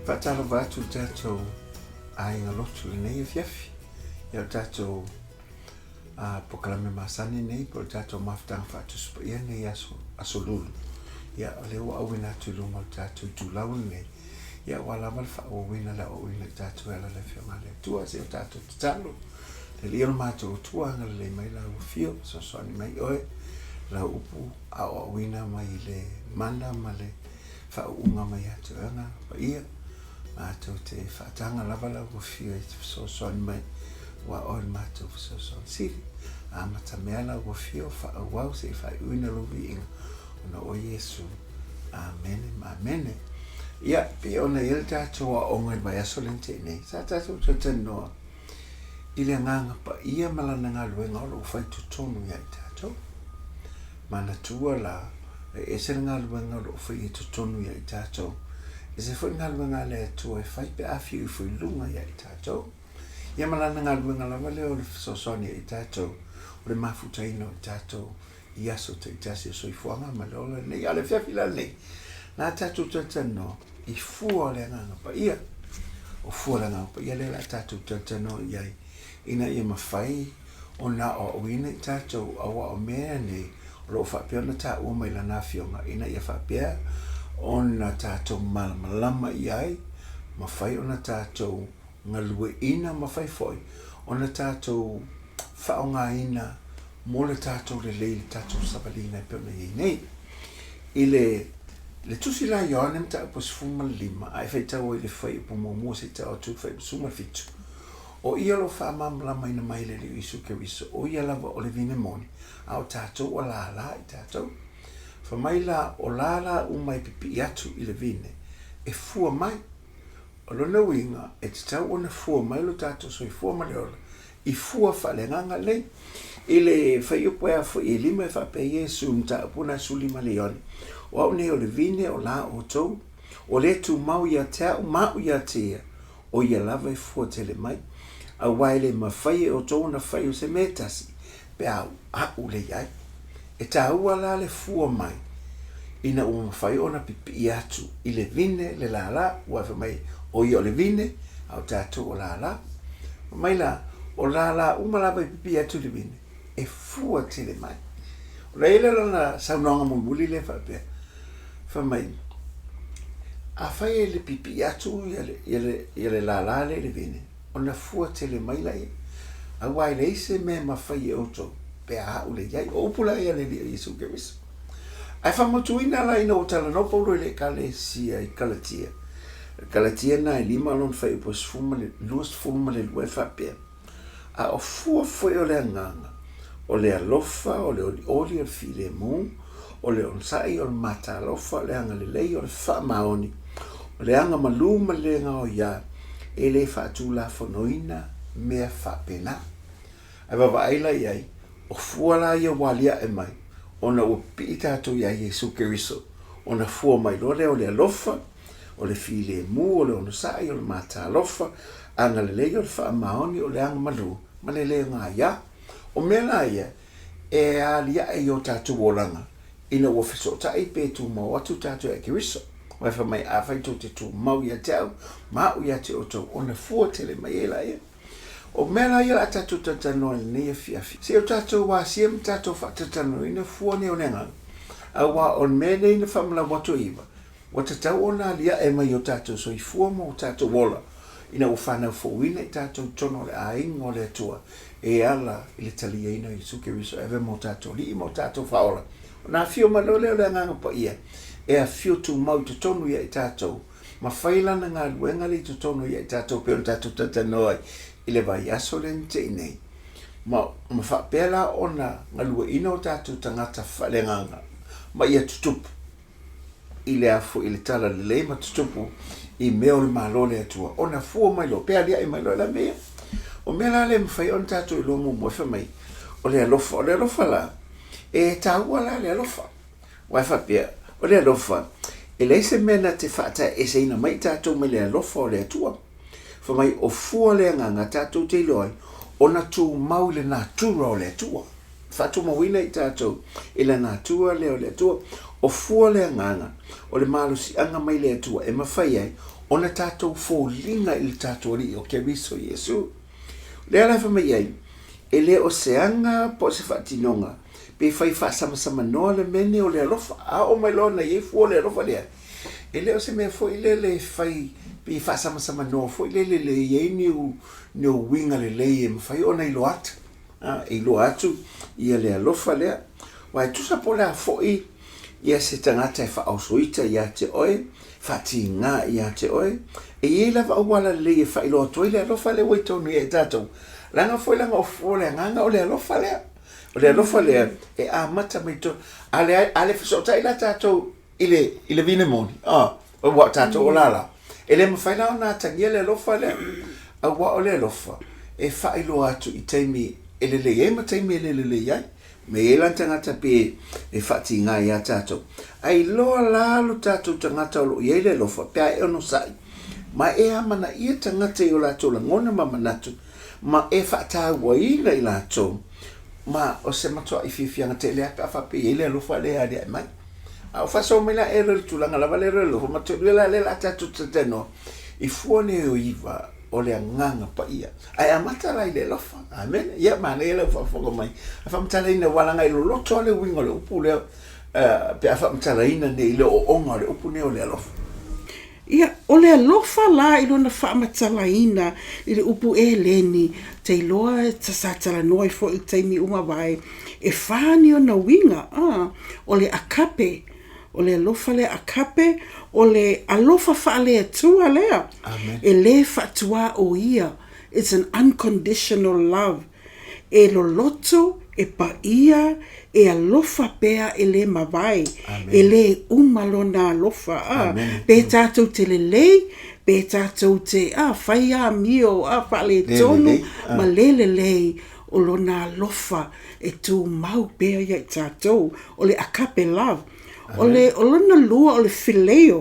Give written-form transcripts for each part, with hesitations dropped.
Faatalofa atu i le tatou aiga lotu i lenei afiafi. Ia o le tatou polokalame masani nei po o le tatou mafutaga faatusi paia nei aso, aso lulu. Ia o lea ua auina atu i luga o le tatou itulau lenei. Ia aua lava le faaauauina le aoaoina i tatou e ala i le Afioga a le Atua. Se o tatou tatalo. Le Alii o le matou Atua, agalelei mai lau afio, fesoasoani mai oe, lau upu aoaoina mai i le mana ma le faauuga mai ia te oe Agaga Paia. Matou te faataga lava lau afio e te fesoasoani mai, aua o oe le matou fesoasoani sili. Amatamea lau afio, faaauau se i faaiuina lou viiga, ona o Iesu. Amene ma amene. Ia, pei ona i ai le tatou aoaoga i le vaiaso lea na tea nei, sa tatou talatalanoa i le Agaga Paia ma Lana galuega o lo o fai totonu ia i tatou. Manatua la, e ese le galuega o lo o faia i totonu ia i tatou, ese foi le galuega a le Atua e fai pe a afio ifo i luga ia i tatou. Ia ma Lana galuega lava lea o le fesoasoani ia i tatou, o le mafutaina o i tatou i aso taitasi o soifuaga ma le ola lenei. A o le afiafi la lenei, na tatou talatalanoa i fua o le Agaga Paia. O fua o le Agaga Paia lea o le a tatou talatalanoa i ai, ina ia mafai ona aoaoina i tatou, aua o mea nei o lo o faapea ona taua mai Lana Afioga, ina ia faapea ona tatou malamalama i ai, mafai ona tatou galueina, mafai foi ona tatou faaaogaina mo le tatou lelei i le tatou savaliga e pei ona i ai nei. I le le tusi la a Ioane mataupu 15, a e faitau ai i le fuaiupu muamua seia tau atu i le fuaiupu 17, o ia o lo o faamalamalamaina mai e le Alii o Iesu Keriso, o ia lava o le vine moni, a o tatou ua lālā i tatou. Fai mai la, o lālā uma e pipii atu i le vine, e fua mai. O lona uiga, e tatau ona fua mai lo tatou soifua ma le ola i fua faaleagaga lelei. I le fuaiupu e a foi e lima e faapea Iesu i mataupu na 15 le Ioane, O au nei o le vine, o la outou, o le tumau ia te au ma au ia te ia, o ia lava e fua tele mai. Aua e le mafai e outou ona fai o se mea e tasi, pe a au le i ai. E taua la le fua mai ina ua mafai ona pipii atu i le vine le lālā, aua fai mai, o ia o le vine, a o tatou o lālā. Fai mai la, o lālā uma lava e pipii atu i le vine, e fua tele mai. Ona i ai lea o lana saunoaga mulimuli lea e faapea, fai mai, afai e le pipii atu ia le lālā lea i le vine, ona fua tele mai laia, aua e leai se mea e mafai e outou pe a au le i ai. O upu la ia a le Alii o Iesu Keriso. Ae faamautuina la ina ua talanoa Paulo i le Ekalesia i Kalatia, Kalatia na e lima lona fuaiupu e 22 e faapea, A o fua foi o le Agaga, o le alofa, o le olioli, o le filemu, o le onosai, o le matalofa, o le agalelei, o le faamaoni, o le agamalu ma le gaoia, e le faatulafonoina mea faapena. Ae vaavaai la i ai, o fua la ia ua aliae mai, ona ua pipii tatou iā Iesu Keriso, ona fua mai loa lea o le alofa, o le filemu, o le onosai, o le matalofa, agalelei, o le faamaoni, o le agamalu, ma le le gaia. O mea la ia, e aliae i o tatou olaga, ina ua fesootai pe tumau atu tatou ia Keriso. Aua fai mai, Afai tou te tumau ia te au, ma au ia te outou, ona fua tele mai ai laia. O mea la ia o le a tatou talatalanoa i lenei afiafi, se i o tatou asia ma tatou faatalatalanoaina fua nei o le agaga, aua o le mea lenei na faamalau atu e Iva, Ua tatau ona aliae mai i o tatou soifua ma o tatou ola, ina ua fanau fouina i tatou i totonu o le aiga o le Atua, e ala i le taliaina o Iesu Keriso e avea ma o tatou Alii ma o tatou Faaola. Ona afio mai loa lea o le Agaga Paia e afio tumau i totonu ia i tatou, ma fai Lana galuega lea i totonu ia i tatou pei ona tatou talatalanoa ai i le vaiaso lea na te'i nei. Ma, ma faapea la ona galueaina o tatou tagata faaleagaga ma ia tutupu i le a foi i le tala lelei ma tutupu i mea o le Malo o le Atua, ona fua mai loa, pe aliae mai loa la mea ia. O mea la lea e mafai ona tatou iloa muamua, fai mai, o le alofa. O le alofa la, e taua la le alofa. Aua e faapea, o le alofa, e leai se mea na te faataeseina mai i tatou mai le alofa o le Atua. Fai mai, o fua le agaga tatou te iloa ai, ona tumau i le natura o le Atua. Faatumauina i tatou i le natura lea o le Atua. O fua o le Agaga, o le malosiaga mai le Atua e mafai ai ona tatou foliga i le tatou Alii o Keriso Iesu. O lea la e fai mai ai, e le o se aga po o se faatinoga pe fai faasamasamanoa le mea nei o le alofa. A oo mai loa ona i ai fua o le alofa lea, e le o se mea foi lele e fai pe faasamasamanoa foi lele le i ai ni ni uiga lelei e mafai ona iloa atu. E iloa atu ia le alofa lea. Aua e tusa po o le a foi ia se tagata e faaosoita ia te oe, faatiga ia te oe, e i ai lava auala lelei e faailoa atu ai le alofa lea ua i totonu ia i tatou. Leaga foi leaga o fua o le agaga o le alofa lea. O le alofa lea e amata mai totonu. A le, a le fesootai la tatou i le, i le vine moni, aua o tatou o lala, e le mafai la ona atagia le alofa lea. Aua o le alofa e faailoa atu i taimi e lelei ai ma taimi e le lelei ai. Me i ai la tagata pe e faatiga iā tatou. A iloa la lo tatou tagata o lo o i ai le alofa pe a e onosai, ma e amanaia tagata i o latou lagona ma manatu, ma e faatauaina i latou, ma o se matuaʻi fiafiaga tele lava pe a faapea e i ai le alofa lea e aliae mai. A o faasoa mai la e le tulaga lava lea o le alofa, matua la lea o le a tatou talatalanoa i fua nei o iva o le Agaga Paia. Ae amata la i le alofa. Amene. Ia, manaia lau faafofoga mai. A faamatalaina, aua leaga e loloto lava le uiga o le upu lea, pe a faamatalaina nei i le ooooga o le upu nei o le alofa. Ia, o le alofa la i lona faamatalaina i le upu Eleni, te iloa sa talanoa ai foi i le taimi ua mavae, e fā ni ona uiga, a, o le agape, o le alofa lea agape, o le alofa faale-Atua lea, e lē faatuaoia, it's an unconditional love, e loloto, e paia, e alofa pea e lē mavae, e lē uma lona alofa, a, pe tatou te lelei, pe tatou te, a, fai amio, a, faaletonu, ma lē lelei, o lona alofa e tumau pea ia i tatou, o le agape love. O le, o lona lua o le phileo.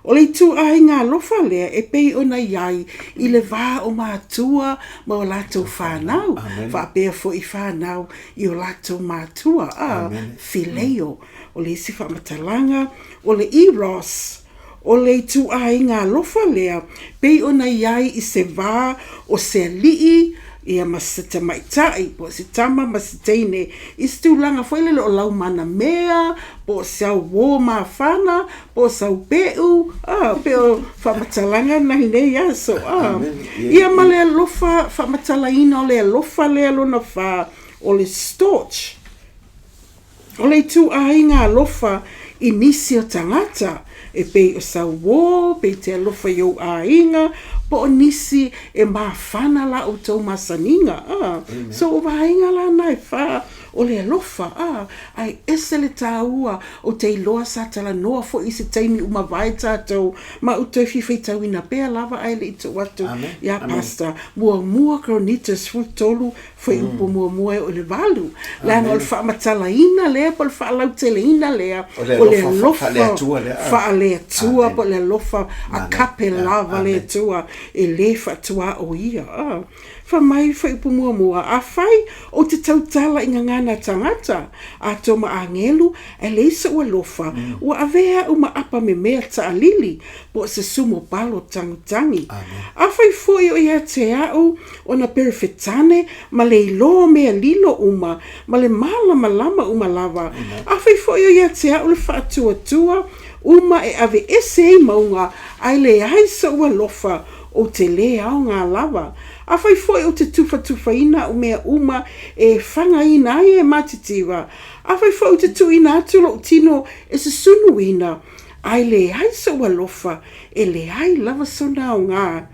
O le ituaiga alofa lea e pei ona i ai i le va o matua ma o latou fanau, faapea foi fanau i o latou matua, a, phileo. O le isi faamatalaga, o le eros, O le ituaiga alofa lea pei ona i ai i se va o se aliʻi ia ma se tamaitai, po o se tama ma se teine, i se tulaga foi lele o laumanamea, po o se auō mafana, po o sau peʻu, a, pei o faamatalaga na i nei aso, a. Ia ma le alofa, faamatalaina o le alofa lea lona fa, o le storge. O le ituaiga alofa i nisi o tagata, e pei o sauō, pei te alofa i ou aiga, po o nisi e mafana la outou masaniga, a. So o vaega la na e fa o le alofa, a, ae ese le taua o te iloa sa talanoa foi i se taimi ua mavae tatou, ma ou toe fia faitauina pea lava ae le i tuu atu ia Pastor, muamua Korinito 13 Fuaiupu muamua e oo i le valu. Leaga o le faamatalaina lea po o le faalauteleina lea o le alofa faale-Atua po o le alofa agape love a le Atua e le faatuaoia. Fai mai fuaiupu muamua, Afai ou te tautala i gagana tagata, atoa ma agelu, ae leai soʻu alofa, ua avea au ma apa memea taalili, po o se sumo palo tagitagi. Afai foi o ia te aʻu ona Perefetane ma le iloa o mea lilo uma ma le mālamalama uma lava. Afai foi o ia te aʻu le faatuatua uma e aveese ai mauga, ae leai soʻu alofa, ou te lē aoga lava. Afai foi ou te tufatufaina aʻu mea uma e fagaina ai e matitiva, afai foi ou te tuuina atu loʻu tino e susunuina, ae leai soʻu alofa, e leai lava sona aoga.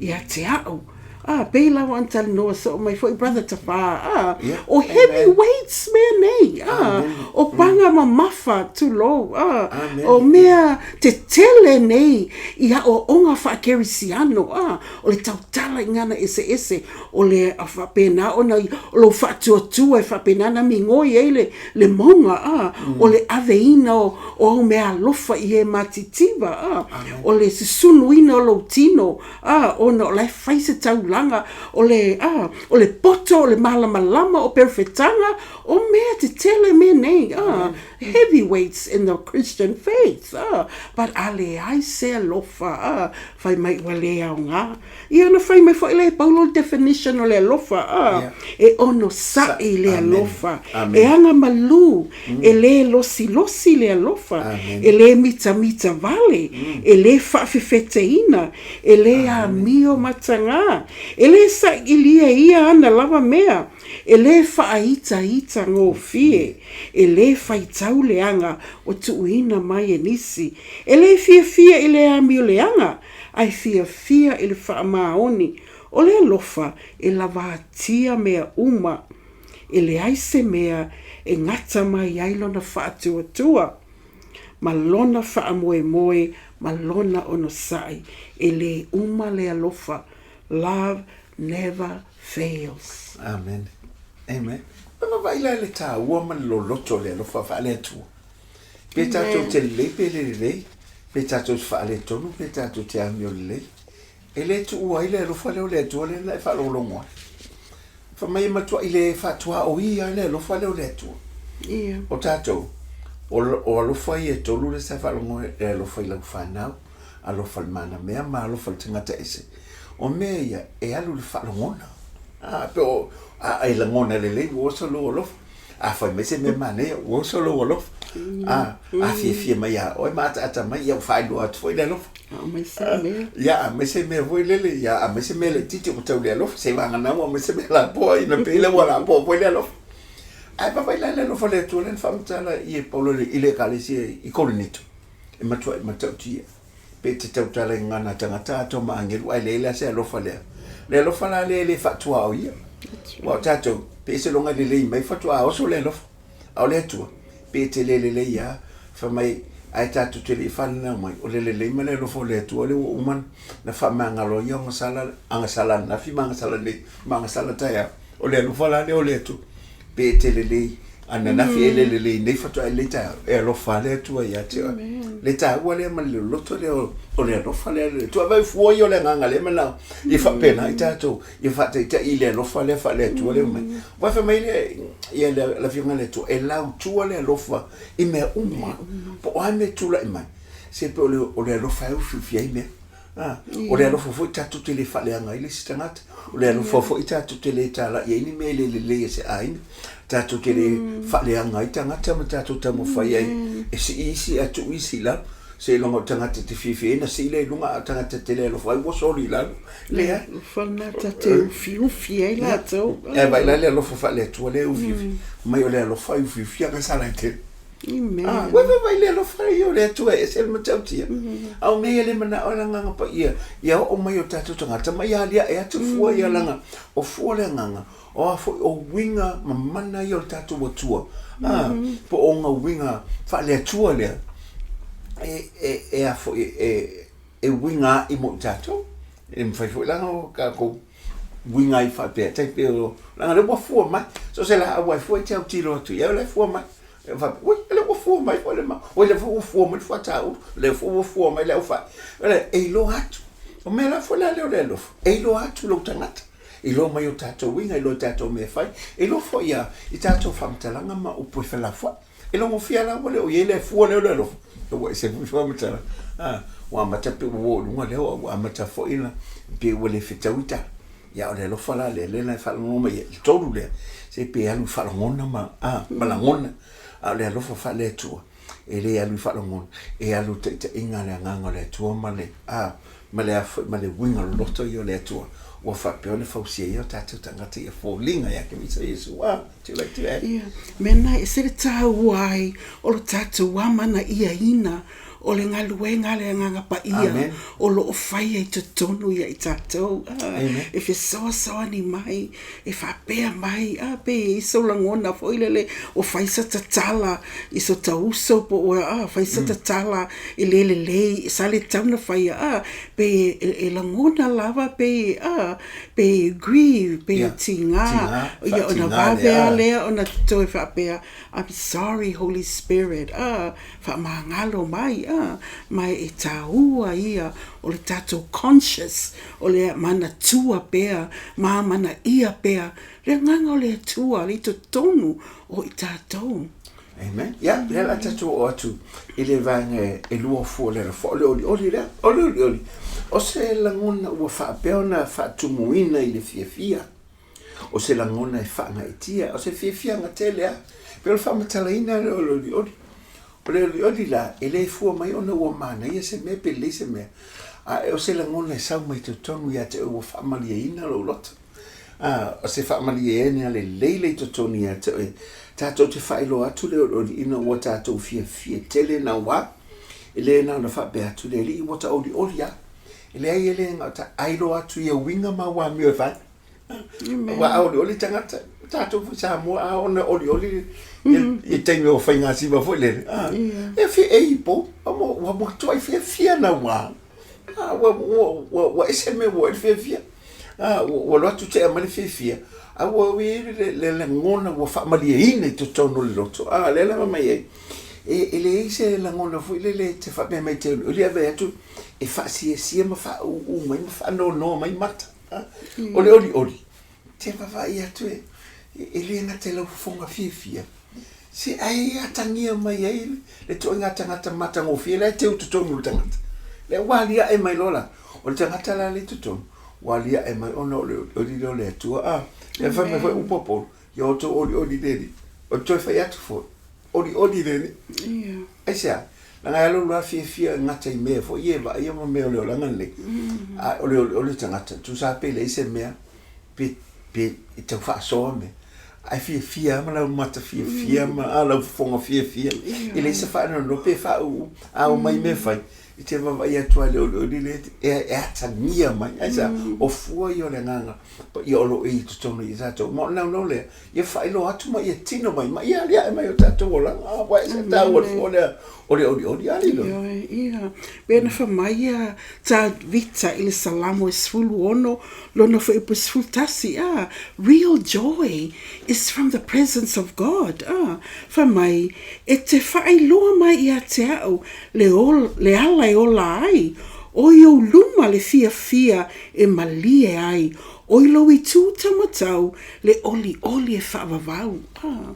Ia te aʻu. Ah, pei lava ona talanoa soo mai foi Brother Tafā, ah, o heavy weights mea nei, ah, o paga mamafa, tulou, ah, o mea tetele nei i aʻoaʻoga faa-Kerisiano, ah, o le tautala i gagana eseese, o le faapena ona o lou faatuatua e faapena ona migoi ai le, le mauga, ah, o le aveina o, o au mea alofa i e matitiva, ah, o le susunuina o lou tino, ah, ona o la e fai se taulaga. tulaga, o le, a, o le poto, o le malamalama, o perofetaga, o mea tetele mea nei, a, heavy weights in the Christian faith, a, but a leai se alofa, a, fai mai ua le aoga. Ia ona fai mai foi lea e Paulo le definition o le alofa, a, e onosai le alofa, e agamalu, e le losilosi le alofa, e le mitamita vale, e le faafefeteina, e le amio matagā, e le sailia ia ana lava mea, e le faaitaita gofie, e le faitau leaga o tuuina mai e nisi, e le fiafia i le amio leaga, ae fiafia i le faamaoni o le alofa e lavatia mea uma, e leai se mea e gata mai ai lona faatuatua, ma lona faamoemoe ma lona onosai, e lē uma le alofa, love never fails. Amen. Amen. E vaavaai la i le taua ma le loloto o le alofa faale-Atua. Pe tatou te lelei pe le lelei, pe tatou te faaletonu pe tatou te amio lelei, e le tuua ai le alofa lea o le Atua lea na e faalogologo ai. Fai mai e matuai le faatuaoia ai le alofa lea o le Atua. Ia. O tatou, o, o alofa ia e tolu lea sa faalogo ai, e alofa i lau fanau, alofa i le manamea ma alofa i le tagata ese. O mea ia e alu i le faalogona. A, pe o, a e lagona lelei ua oso lou alofa. A fai mai se mea manaia, ua oso lou alofa. A, a fiafia mai ia oe ma ataata mai, ia ua faailoa atu foi le alofa. Aumai se mea. Ia, aumai se mea foi lele, ia aumai se mea laitiiti ua tau le alofa, seiavagana ua aumai se mea lapoa, ina pei lea ua lapoa foi le alofa. Ae vaavaai la i le alofa o le Atua lea na faamatala i e Paulo i le Ekalesia i Korinito, e matuai matautia. Pe te tautala i gagana tagata atoa ma agelu ae leai la se alofa lea. Le alofa la lea e le faatuaoia. Aua o tatou, pe ese loga lelei mai faatoa oso le alofa. A o le Atua, pe te le lelei lava, fai mai, ae tatou te le i fananau mai, o le lelei ma le alofa o le Atua lea ua uma ona faamagalo ai agasala, agasala ananafi ma agasala nei, ma agasala taeao. O le alofa la lea o le Atua. Pe e te lelei ananafi e le lelei nei faatoa e lelei taeao, e alofa lava le Atua ia te oe. Le taua lea ma le loloto lea o le alofa lea le Atua. Vaai fua ia o le agaga lea manao ia faapena ai tatou, ia faataitai i le alofa lea faale-Atua lea mai. Aua fai mai le ia le Afioga a le Atua, e lautua le alofa i mea uma, po o a mea e tulai mai, se pei o le alofa e ufiufi ai mea. A, o le alofa foi tatou te le faaleaga ai le isi tagata. O le alofa foi tatou te le talai ai ni mea e le lelei a se aiga. Tatou te le faaleaga ai tagata ma tatou taumafai ai e sii isi ae tuu isi i lalo. Seiloga o tagata e te fiafia ai ona sii lea i luga, a o tagata e te le alofa ai ua soli i lalo. Leai. Alofa lena ta te ufiufi ai latou. Ae vaai la le alofa faale-Atua lea e ufiufi. Mai o le alofa e ufiufi agasala e tele. Amen. Ah, ua vaai le alofa ia o le Atua e ese le matautia. A o mea ia le manao e le Agaga Paia, ia oo mai o tatou tagata ma ia aliae atu fua ia leaga o fua le agaga, o a foi o uiga mamana ia o le tatou Atua. Ah, po o ona uiga faale-Atua lea, e, e, e a foi, e, e uiga a'i mo i tatou. E mafai foi la ona tatou uiga ai faapea, tai pei o, leaga o lea ua fua mai. So o se laau lava e fua e te autilo atu i ai o la e fua mai. E faapea, ui, o lea ua fua mai foi le mau, oi, lea foi ua fua mai le fuataulu, lea foi ua fua mai le aufai. O le, e iloa atu. O mea la foi la lea o le alofa, e iloa atu lou tagata, iloa mai o tatou uiga, iloa i tatou mea e fai, iloa foi ia i tatou faamatalaga ma upu e felafoai. E logofia la ua le o i ai le fua lea o le alofa, ua ese foi faamatalaga. A, ua amata pei ua oo i luga lea, ua amata foi ona pei ua le fetaui tala. Ia o le alofa la lea, lea na e faalogologo mai ai, le tolu lea, se pe alu i faalogona ma, a, ma lagona. A o le alofa faale-Atua, e le alu i faalogona, e alu i taitaiga a le Agaga o le Atua ma le, a, ma le a foi, ma le uiga loloto ia o le Atua, ua faapea ona fausia ai o tatou tagata ia foliga ia Keriso Iesu. A, do you like to add? Ia, mea na e ese le taua ai o lo tatou amanaiaina o le galuega a le Agaga Paia o lo o faia i totonu ia i tatou. E fesoasoani mai, e faapea mai, a pe i ai sou lagona foi lele ua fai sa tatala i so ta uso po ua a fai sa tatala e le lelei, sa le tatau ona faia, a pe e lagona lava pe a pe e grieve, pe e tiga, ia ona vave lava lea ona toe faapea, I'm sorry Holy Spirit, a faamagalo mai. a, ma e tāua ia o le tatou conscious, o le manatua pea ma amanaia pea le Agaga o le Atua le i totonu o i tatou. Amen. Ia, lea la tatou oo atu i le vaega e lua fua o le alafua, o le olioli lea. O le olioli, o se lagona ua faapea ona faatumuina i le fiafia. O se lagona e faagaeetia, o se fiafiaga tele lava. Pei o le faamatalaina lea o le olioli. O le olioli la, e le fua mai ona ua manaia se mea pe lelei se mea, a o se lagona e sau mai totonu ia te oe ua faamalieina lou loto. A, o se faamalieina lelei lea i totonu ia te oe. Tatou te faailoa atu le olioli ina ua tatou fiafia tele naua, e le na ona faapea atu le Alii ua ta olioli lava. E leai e le na o ta ailoa atu ia uiga ma au amio e fai. Aua a olioli tagata, o tatou foi Samoa, a oo ina olioli i taimi o faigasima foi lele, e fia e ipo, ua matuai fiafia naua. Ua ese le mea ua oo i ai le fiafia. Ua alu atu tea mai le fiafia, a ua i ai le lagona ua faamalieina i totonu o le loto. A lea la fai mai ai, e leai se lagona foi lele e te faapea mai e te olioli ae vaai atu e faasiasia ma faauu mai ma faanoanoa mai mata. O le olioli, te vaavaai atu e, e le gata i lau fofoga fiafia, se ae atagia mai ai le ituaiga tagata matagofie la e teu i totonu o le tagata. Lea ua aliae mai loa la, o le tagata la lea i totonu, ua aliae mai ona o le olioli lea o le Atua. A, lea fai mai foi upu a Paulo, ia outou olioli le Alii. O le toe fai atu foi, olioli le Alii. Aisea? Leaga e alu alu lava fiafia e gata i mea foi ia e vaaia ma mea o le olaga lenei. A o le olioli o le tagata, tusa lava pe leai se mea, pe, pe e tau faasoa mea, ae fiafia lava ma lau mata fiafia ma a lau fofoga fiafia, e leai se faanoanoa pe faauu, a omai mea fai, e te vaavaai atu lava i le olioli lea e atagia mai. Aisea? O fua ia o le Agaga Paia o lo o i totonu i tatou. Ma o le naunau lea, ia faailoa atu ma ia tino mai, ma ia aliae mai o tatou olaga. A, ua ese taua le fua lea o le olioli, a Lilo? Ioe, ia. Pei ona fai mai ia Tavita i le Salamo e 16, lona fuaiupu e 11, a, Real joy is from the presence of God. A, fai mai, E te faailoa mai ia te au le, le ala e ola ai, o i ou luma le fiafia e malie ai, o i lou itu taumatau le olioli e faavavau. Ah.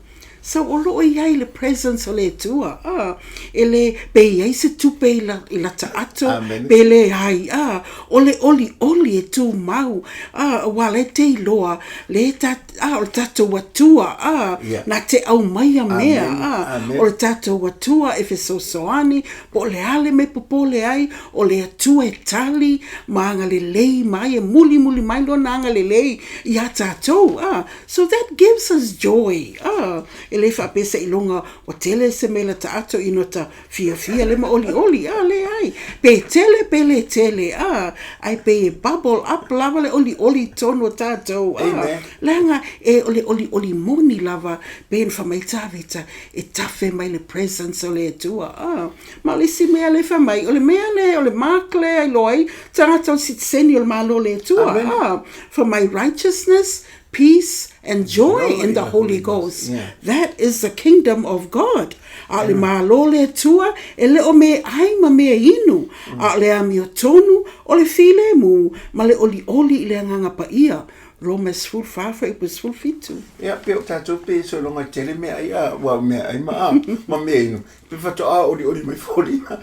So o lo o i ai le presence o le Atua. Ah. E le, pe i ai se tupe i, la, i lata ato, pe leai. Ah. O le olioli e tumau. Ah, aua la e te iloa, le ta, ah, o le tatou Atua. Ah. Yeah. Na te aumaia mea. Ah. Amen. O le tatou Atua e fesoasoani, Po o le a le mea e popole ai, o le Atua e tali ma agalelei mai, e mulimuli mai Lona agalelei iā tātou. Ah, so that gives us joy. Ah, e le faapea seiloga ua tele se mea lata ato ina ta fiafia le ma olioli. Ah, leai. Pe tele pe le tele. Ah, ae pei e bubble up lava le olioli i totonu o tātou. Ah, leaga e o le olioli moni lava pei ona fai mai Tavita, e tafe mai le presence o le Atua. Ah, ma o le isi mea lea e fai mai, o le mea lea, o le mark lea e iloa ai tagata o le sitiseni o le Malo o le Atua. Amen. Ah, fai mai righteousness, peace and joy in the Holy Ghost. Yeah. That is the kingdom of God. A o le Malo o le Atua, e le o mea ai ma mea inu, a o le amiotonu, o le filemu, ma le olioli i le Agaga Paia. Roma 14 fuaiupu 17. Ia, pe o tatou pe sologa tele meaai a, ua meaai ma a, ma mea inu, pe faatoa olioli mai foliga.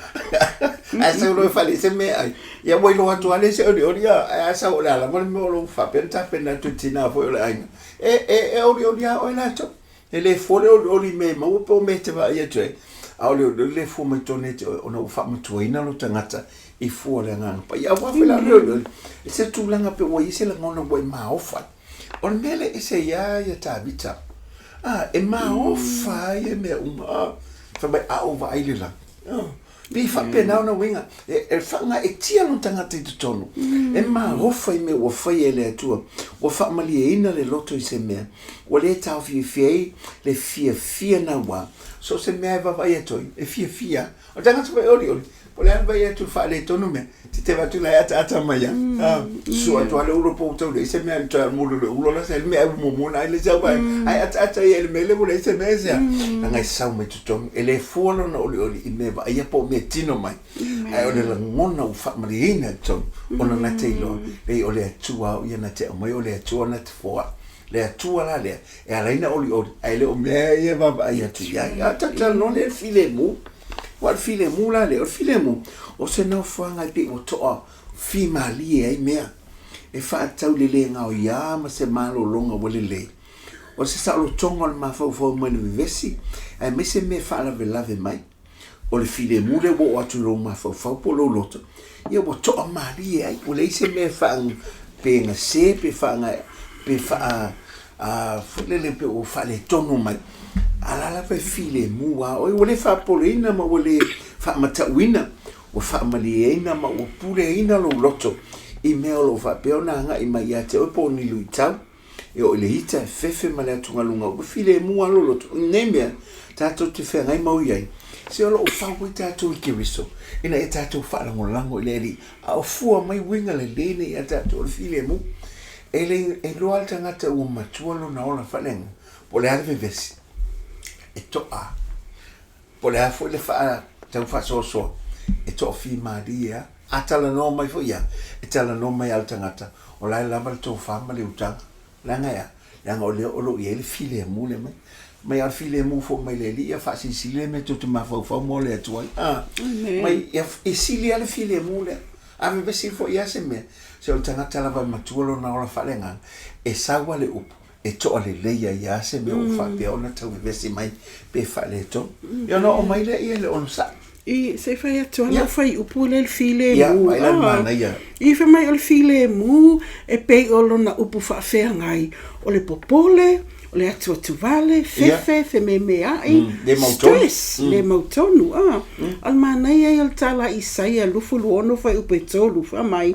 Ae sau loa e fale i se meaai, ia ua iloa atu lava lea se olioli a, ae a sau o le a lava le mea o lo o faapea ona tapena atu e tina foi o le aiga. E, e, e olioli lava oe latou. E le fua le olioli i mea e maua po o mea e te vaai atu ai, a o le olioli le fua mai tonu ia te oe ona ua faamatuaina lou tagata i fua o le Agaga Paia. Aua foi la o le olioli, i se tulaga pe ua i ai se lagona ua e maofa ai. O le mea lea e ese ai lava ia Tavita, a, e maofa ai ia mea uma, a, fai mai, a ou vaai i le lagi, a, Pei faapena ona uiga, e faagaeetia lona tagata i totonu, e maofa i mea ua faia e le Atua, ua faamalieina le loto i se mea, ua le taofiofia ai le fiafia naua, so o se mea e vaavaai atu ai, e fiafia. O le tagata foi e olioli, Po o le a le vaai atu i le faaletonu mea, te te vaai atu la e ataata mai lava. A, susu atu lava le ulo po ua tau leai se mea i le toe alu i le ulo la se mea ai ua muamua ona ai le isi au vaega. Ae ataata ia i le mea lea ua leai se mea, aisea? Leaga e sau mai totonu, e le fua lona olioli i mea e vaaia po o mea e tino mai, ae o le lagona ua faamalieina i totonu, ona na te iloa, leai o le Atua au ia na te aumaia, o le Atua na te foai. Le Atua la lea, e ala ai ona olioli, ae le o mea ia e vaavaai atu i ai. A talatalanoa lea i le filemu. Aua o le filemu la lea, o le filemu, o se nofoaga e pei ua toa fimalie ai mea, e faatatau i le le gaoiā ma se malologa ua lelei. O se saolotoga o le mafaufau mai le vevesi, aemaise mea e faalavelave mai. O le filemu lea ua oo atu i lou mafaufau po o lou loto, ia ua toamalie ai, ua leai se mea e faa, pe gase pe faa, pe faa, a, foi lele pe ua faaletonu mai, a o la lava e filemu lava oe, ua le faapopoleina ma ua le faamatauina, ua faamalieina ma ua puleaina lou loto i mea o lo o faapea ona agai mai ia te oe po o ni luitau. E oo i le ita, e fefe ma le atugaluga, ua filemu lava lou loto. I nei mea tatou te feagai mau i ai, se o lo o fau ai tatou i Keriso, ina ia tatou faalagolago i le Alii, a o fua mai uiga lelei nei ia tatou, o le filemu. E le iloa le tagata ua matua lona ola faaleagaga, po o le a le vevesi, e toa. Po o le a foi le faa tau faasoasoa, e toafimalie lava. A talanoa mai foi ia, e talanoa mai lava le tagata, o la e lava le tofa ma le utaga. Leaga e a? Leaga o lea o lo o i ai le filemu lea mai. Mai a o le filemu foi mai le Alii, ia faasilisili le mea tou te mafaufau ma ole atu ai. A, mai, ia, e sili lava le filemu lea. A vevesi foi ia se mea, se o le tagata lava e matua lona ola faaleagaga, e sau lava le upu, e toa lelei ai lava se mea ua faapea ona tau vevesi mai pe faaletonu. Ia ona oo mai lea i le onosai. I, se i fai atu lava lau fuaiupu lea i le filemu. Ia, vaai la le manaia. I, fai mai o le filemu e pei o lona upu faafeagai, o le popole, o le atuatuvale, fefe, fememeai, stress, le mautonu. A, o le manaia ia o le tala a Isaia 26 fuaiupu e 3, fai mai,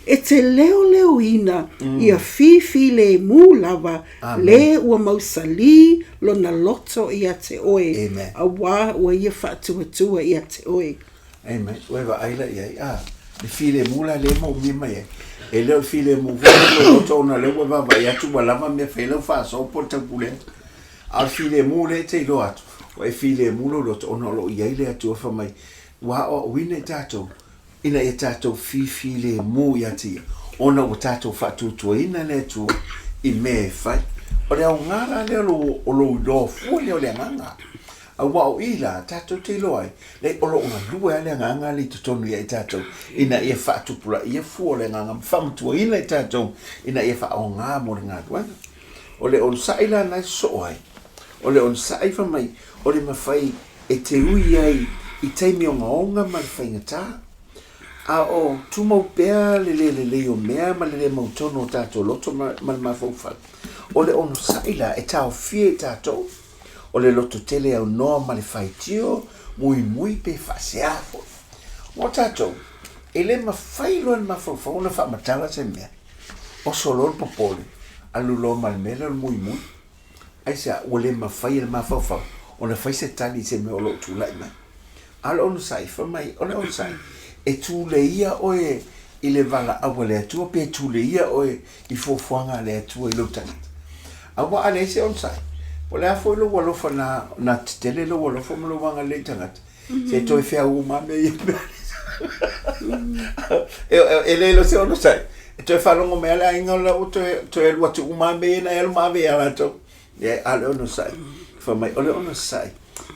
E te leoleoina ia fifilemu lava le ua mausalī lona loto ia te oe, auā ua ia faatuatua ia te oe. Amen. Ua e vaai la i ai, a, le filemu la lea e moomia mai ai. E le o le filemu foi lea o lou loto ona o lea ua e vaavaai atu ua lava mea e fai ai lau faasoa po o le taupulega. A o le filemu lea e te iloa atu, ua e filemu lou loto ona o lo o i ai le Atua fai mai, ua aoaoina i tatou ina ia tatou fifilemu ia te Ia, ona ua tatou faatuatuaina le Atua i mea e fai. O le aoga la lea o lou iloa fua lea o le Agaga. Aua o i la, tatou te iloa ai, leai, o lo o galue lava le Agaga lea i totonu ia i tatou, ina ia faatupulaia fua o le Agaga ma faamatuaina i tatou ina ia faaaoga mo le galuega. O le onosai la lena e sosoo ai, o le onosai fai mai, o le mafai e te ui ai i taimi ogaoga ma le faigata, a o tumau pea le le lelei o mea ma le le mautonu o tatou loto ma le mafaufau. O le onosai la e taofia i tatou, o le lototele aunoa ma le faitio, muimui pe faasea foi. Mo tatou, e le mafai loa e le mafaufau ona faamatala se mea, oso loa le popole, alu loa ma le mea lea o le muimui. Aisea? Ua le mafai e le mafaufau ona fai se tali i se mea o lo o tulai mai. A o le onosai, fai mai, o le onosai, e tuleia oe i le valaau a le Atua pe tuleia oe i fuafuaga a le Atua i lou tagata. Aua a leai se onosai, po o le a foi lou alofa na, na tetele lou alofa ma lou agalelei i tagata, se toe feau uma lava mea ia. E le o se onosai, e toe faalogo mai lava le aiga o la ua toe, toe alu atu uma lava mea ia na e alu ma ave ia latou. Leai, a o le onosai, fai mai, o le onosai,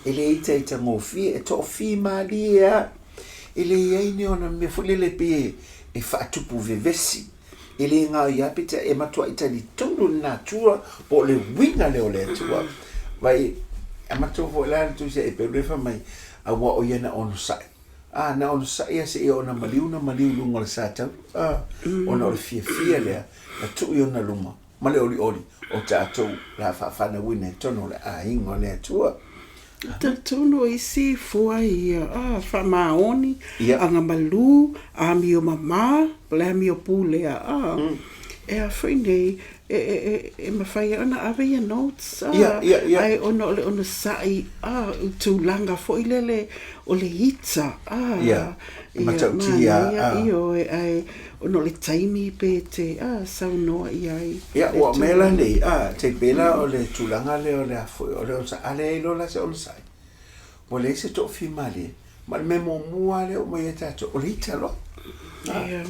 e le itaitagofie, e toafimalie lava. E le i ai ni ona mea foi lele pei e faatupu vevesi. E le gaoia lava peitai e matuai talitonu le natura po o le uiga lea o le Atua. Vai, e matua foi la le Tusi a Eperu lea fai mai, aua o ia na onosai. A, na onosai lava seia ona maliu na maliu i luga o le satauro. A, ona o le fiafia lea na tuu i ona luma ma le olioli o tatou la faafanauina i totonu o le aiga o le Atua. Talitonu o isi fua ia, a, faamaoni, agamalu, amio mama, po o le amio pulea, a. E a foi nei, e, e, e, e mafai ai ona ave ia notes, a, Ia, ia, ia. ae ona o le onosai, a, i tulaga foi lele o le ita, a, Ia, e ia, matautia, manaia, a. ioe, ae ona o le taimi pe te, a, saunoa i ai Ia, le ua mea la tulaga. nei, a, tai pei la o le tulaga lea o le a foi, o le onosai, a leai loa la se onosai, ua leai se toafimalie, ma o le mea muamua lava lea e oo mai ia tatou, o le ita loa. A, Ia.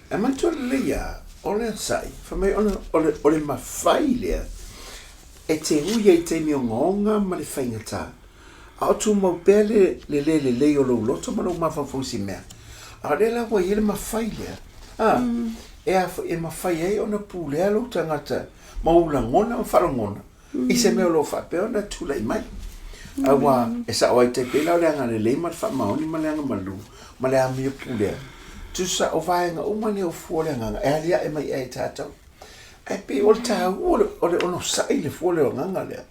E manatua lelei lava, o le onosai, fai mai ona, o le, o le mafai lea e te ui ai i taimi ogaoga ma le faigata, a o tumau pea le, le le lelei o lou loto ma lou mafaufau i se mea. A o lea la ua i ai le mafai lea, a, e a foi, e mafai ai ona pulea lou tagata ma ou lagona ma faalogona i se mea o lo o faapea ona tulai mai. Aua e sao ai tai pei la o le agalelei ma le faamaoni ma le agamalu ma le amio pulea, tusa o vaega uma nei o fua o le agaga e aliae mai ia i tatou. Ae pei o le taua o le onosai i le fua o le agaga lea,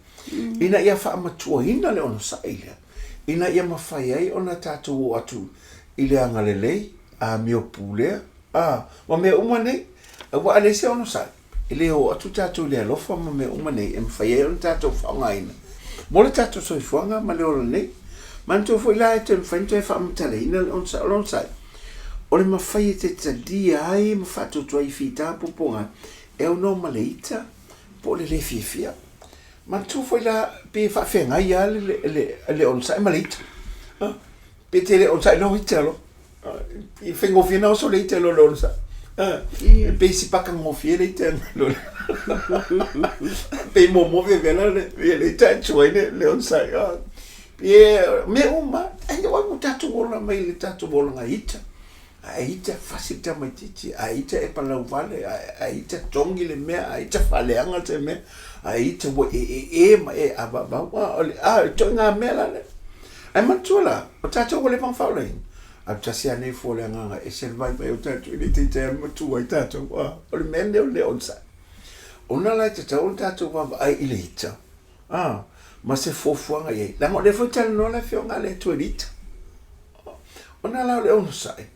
ina ia faamatuaina le onosai lea, ina ia mafai ai ona tatou oo atu i le agalelei, amio pulea, a, ma mea uma nei. Aua a leai se onosai, E le oo atu tatou i le alofa ma mea uma nei e mafai ai ona tatou faaaogaina mo le tatou soifuaga ma le ola nei. Manatua foi la e toe mafai ona toe faamatalaina le onosai. O le onosai, o le mafai e te talia ai ma faatuatua ai i fita puapuaga e aunoa ma le ita po o le le fiafia. Manatua foi la pei e faafeagai lava le, le, le onosai ma le ita. Pe te le onosai lou ita loa. I faigofie na oso le ita lo le onosai. E pei si paka gofie le ita lo le. Pei muamua vevela le le ita e tuai le le onosai. Pei mea uma, ai ua tatou ola mai le tatou olaga ita. A e ita fasi le tamaitiiti, a e ita e palau vale, a e ita togi le mea, a e ita faaleaga se mea, a e ita ua e ee ma e avavau. A o le a ituaiga mea la lea. Ae manatua la, o tatou ua leva ona faaolaina, alu tasi lava nei fua o le agaga e ese le vaivai o tatou i le itaita e alu matua ai tatou, a o le mea lenei o le le onosai. Ona la e tatau ona tatou vaavaai i le ita, a, ma se fuafuaga i ai, leaga o lea foi e talanoa le Afioga a le Atua i le ita. Ona la o le onosai,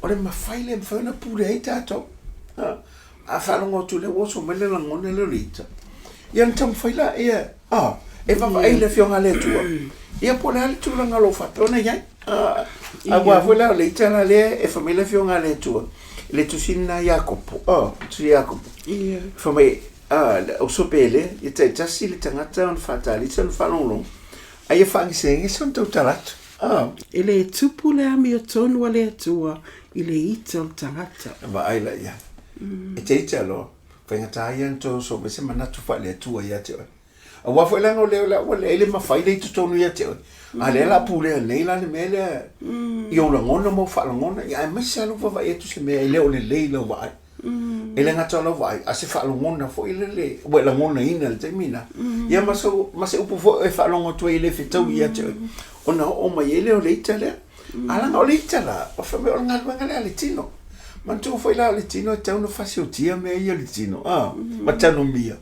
o le mafai lea e mafai ona pule ai tatou. A faalogo atu lea ua oso mai le lagona lea o le ita, ia ona taumafai laia, a, e vaavaai i le Afioga a le Atua, ia po o le a le tulaga o lo o faapea ona i ai. Aua foi la o le ita la lea e fai mai le Afioga a le Atua, i le tusi lena a Iakopo, tusi a Iakopo, fai mai, a, le uso pele, ia taitasi le tagata ona faatalisa ona faalogologo, a ia faagesegese ona tautala atu. E le tupu le amiotonu a le Atua i le ita o le tagata. Vaai la i ai. E te ita loa, faigata ia ona toe oso mai se manatu faale-Atua ia te oe. Aua foi leaga o lea la ua leai le mafai lea i totonu ia te oe. A lea la pulea nei la le mea lea i ou lagona ma ou faalogona, ia aemaise lava lou vaavaai atu i se mea e le o lelei i lau vaai. E le gata o lau vaai, a o se faalogona foi lele ua e lagonaina i le taimi lena. Ia ma sau, ma se upu foi e faalogo atu ai e le fetaui ia te oe, ona oo mai ai lea o le ita lea. A leaga o le ita la, o fai mai o le galuega lea a le tino. Manatua foi la o le tino e tatau ona fasiotia mea ia o le tino, a, ma tanumia,